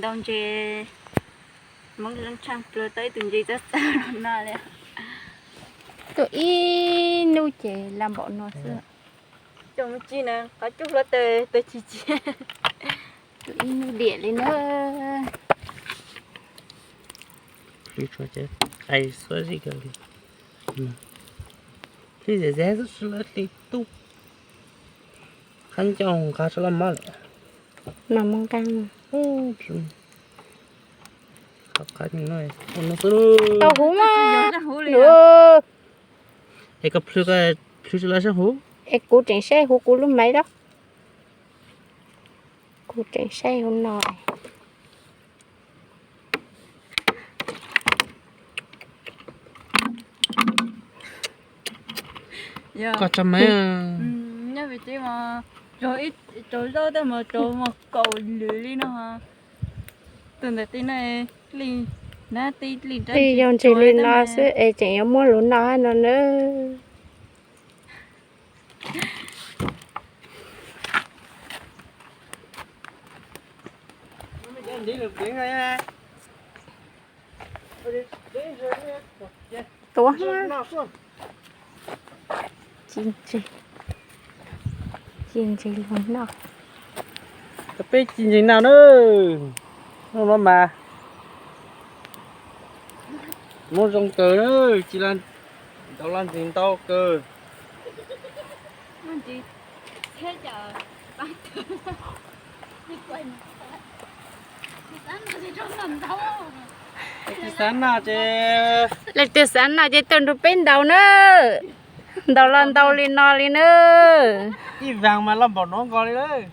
Tau ntses, Hmoob zoo tshaj plua tau ib tug ntses txawj txawj los no li. Tuaj ib hnub ces laj npaum no xwb. Coj mus ci na, qhov cub hluav taws, taws chis chis. Tuaj ib hnub diam li na. Hlwb tsuas ces qais xuab zim kawg li. Hlwb zem zem xwb tsis lawv hli tub. Qab ncauj nqa tso laj mab lawm. Mas mus nqa. Qab no xwb. Tau huv mas. Es koj plhws, plhws tsis lawv sab huv. Es kuv tseem saib huv kuv lub maiv lawm. Kuv tseem saib huv no. Koj tso maiv. Nyob pem tsev mas rau zaub tej mas rau mas kaum lwm li no. Tus ntawm tij no li, nab tij li, tij yog ntsis li no xwb es tseem yuav muab lus noj no na. Tuav, ci ntses, ci ntses lug noj. Peb ci ntses noj na, hnub no mas muab zoo kawg na, ci ntaus los ntxim ntau kawg. Leej twg xav noj ces, leej twg xav noj ces tuaj nrog peb ntaus na. Ntaus los ntau li no li na. Ib vas mas loj npaum no nkaus li lawm.